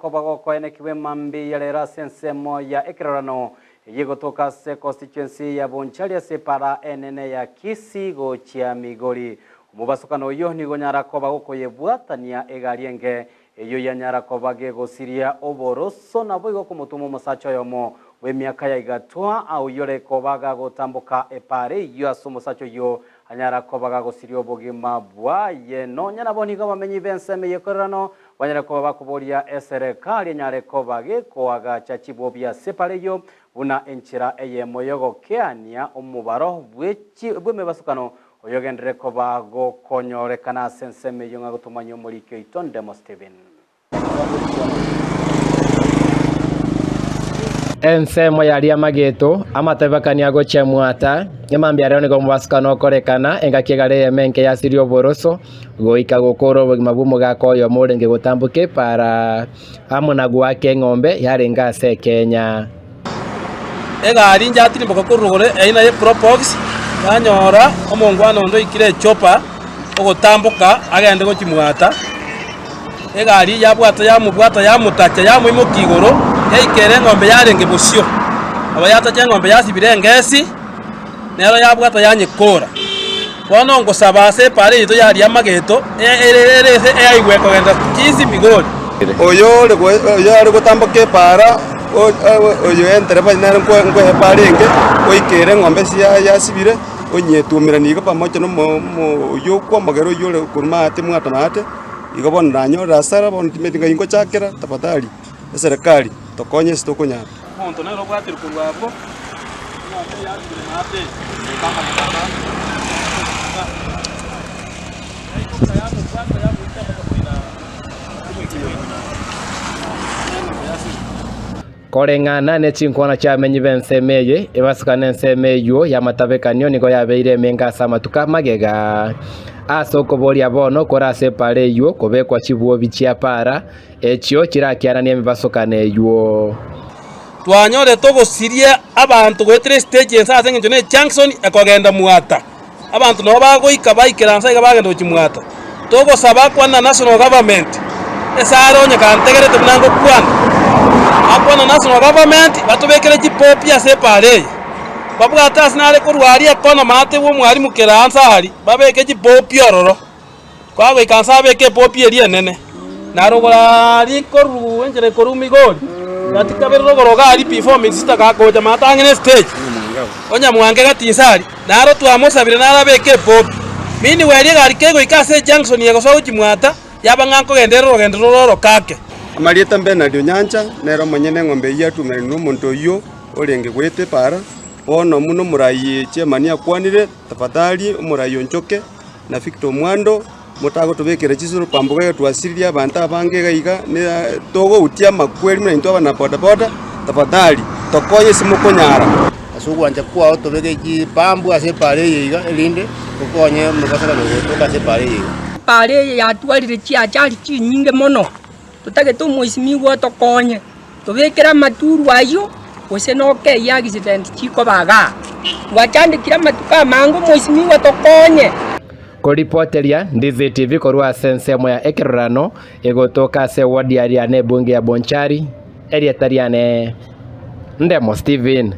koba gokoenekigwa emambia ya rero ase ensemo ya ekerorano eyio egotoka ase constituency ya Bonchari ase epara enene ya Kisii gochia Migori. Omobasokano oyio nigo onyara koba gokoyebwatania egari enge eyio yanyara koba gegosiria oboroso naboigo komotoma omosacha oyomo bw'emiaka ya igatwa oyio ore koba gagotamboka epara eyio ase omosacha oyio Anyara koba gagosiria obogima bwaye. Nonya nabo nigo abamenyi b'ensemo y'ekorerano banyare koba bakoboria eserekari enyare koba gekoagacha chibobia ase epara eyio buna enchera eyemo y'ogokeania omobaro bw'emebasukano oyogenderere koba gokonyorekana ase ensemo eyio ng'a gotomanyia omoriki oito Ndemo Stephen. Ensemo yaria amageto, amatebekani agochia mwata, emambia areo nigo omobasukano okorekana, engaki egare eyemo enke yasiria oboroso, goika gokoora obogima bw'omogaka oyomo orenge gotamboka epaara amo na goaka eng'ombe yarenge ase ekenya. Egari inche atirimboka korwa rogoro aina ye Probox, nanyora omongwana onde oikire echopa ogotamboka agende gochia mwata. Egari yabwata yamobwata yamotacha yamoimokia igoro, yaikera eng'ombe yarenge bosio. Nabo yatacha eng'ombe yasibire engesi, nero yabwata yanyekora. Bono ngosaba ase epaara yaito yaria amageto, ere ere ase eaigwe ekogenda chinsi Migori. Oyo ore oyo are gotamboka epaara, oyo entereba nere nkoepa arenge, oikere eng'ombe ase yasibire, onyetuomerania iga pamoja na omo oyio okwamogera oyio ore korwa maate mwata maate. Igo bono nanyorire hasara, bono timanyeti ng'ai ngochakera, tafadhali eserekari tokonye ase tokonyara. Omonto nere obwatirwe korwa abwo, eng'ombe eyasibire maate eye, yaimoka yamobwata yamoita mpaka koina omoika oino. Eng'ombe yasibire. Koreng'ana ne chinkwana chi'abamenyi b'ensemo eye, ebasuka n'ensemo eyio y'amatabekanio nigo yabeire emenga ase amatuko amagega. Ase okoboria bono kore ase epaara eyio kobekwa chibwobi chia paara, echio chirakiananie emebasokano eyio. Twanyorete ogosiria abanto goetera estage ense ase eng'encho ne ejunction ekogenda mwata. Abanto nabo bagoika baikeransa iga bagenda gochia mwata. Togosaba kwana national government ase are onye kantegerete buna ngokwana, akwane national government batobekere chipopi ase epaara eye. Babwate ase nare korwa aria ekona maate bwa omwalimu keransa aria, babeke chipopi ororo. Kwagoika nse abeke epopi eria enene, na rogoro aaria korwa enchera ekorwa Migori, gati kabere rogoro iga aria before Misita gakocha maate ang'e ne estage, onyamwange gati inse aria, naro twamosabire naro abeke epopi. Meanwhile egari kegoika ase ejunction egosoa gochia mwata, yaba ng'a nkogenda ere orogendo rore oroke ake. Amarieta Bernard Onyancha nere omonyene eng'ombe eyio atumeranire nomonto oyio orenge goeta epaara, bono buna omoraai chairman akwanire, tafadhali omoraai onchoke. na Victor Omwando, motagotobekera chisuru kwamboka iga twasiririe abanto abange iga iga, ne togoutia amakweri buna intwe abana boda boda, tafadhali tokonye ase mokonyara. Ase ogwancha kwao tobeke chipambu ase epaara eye iga, erinde tokonye omobasokano ogotoka ase epaara eye iga. Epaara eye yatwarire chiachari chinyinge mono, totagete omoisimigwa otokonye. Tobekere amaturu ayio, gose nokeyie accident chikoba igaa. Twachandekire amatuko amange omoisimigwa tokonye. Koripoteria Ndizi TV korwa ase ensemo ya ekerorano egotoka ase eward ya Riana ebunge ya Bonchari, erieta riane Ndemo Stephen.